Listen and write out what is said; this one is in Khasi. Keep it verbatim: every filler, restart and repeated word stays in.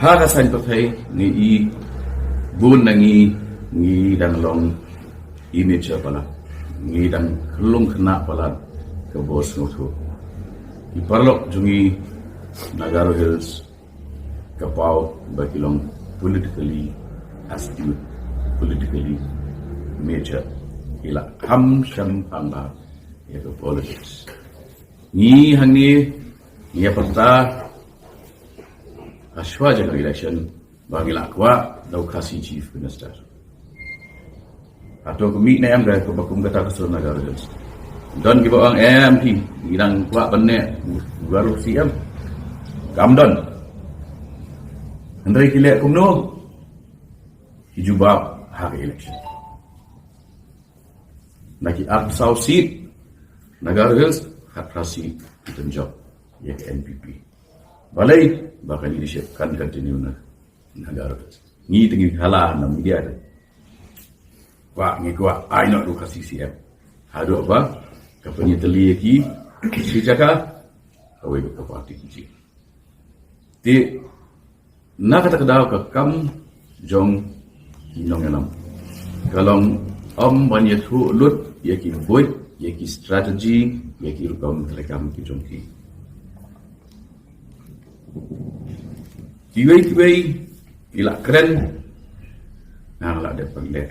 Ha ka saiñ pyrthei ngi i bun na ngi ngi dang long immature palat, ngi dang khyllung khynnah palat ka bor sngewthuh. Ki paralok jong ngi na Garo Hills ka paw ba ki long politically astute, politically mature. Ki la kham sham kham bha ïa ka politics. Ngi hangne ngi ïa pyrta ha shuwa jong ka election ba ngi la kwah da u Khasi Chief Minister. Hato ka mih ne em ka ba kum kata ka sur na Garo Hills? Don kiba ong em phi, ngi dang kwah ban ne Garo C M. Kam don. Hynrei ki leh kumno? Ki jubab ha ka election. Na ki arphew saw seat na Garo Hills, khatphra seat ki pynjop ïa ka N P P. Balei? Ba ka leadership kan continue na, na Garo Hills. Ngi te ngi hala na media te. Kwah, ngi kwah ai noh ruh ka C C M. Haduh ba ka pynïatylli ïa ki shi jaka, kawei ka party ki jied. Te na kata ka daw ka kam jong ki nongïalam ka long ym ban ïathuh lut ïa ki buit, ïa ki strategy, ïa ki rukom treikam ki jong ki. Kiwei kiwei ki la kren, nga la dep ban leh.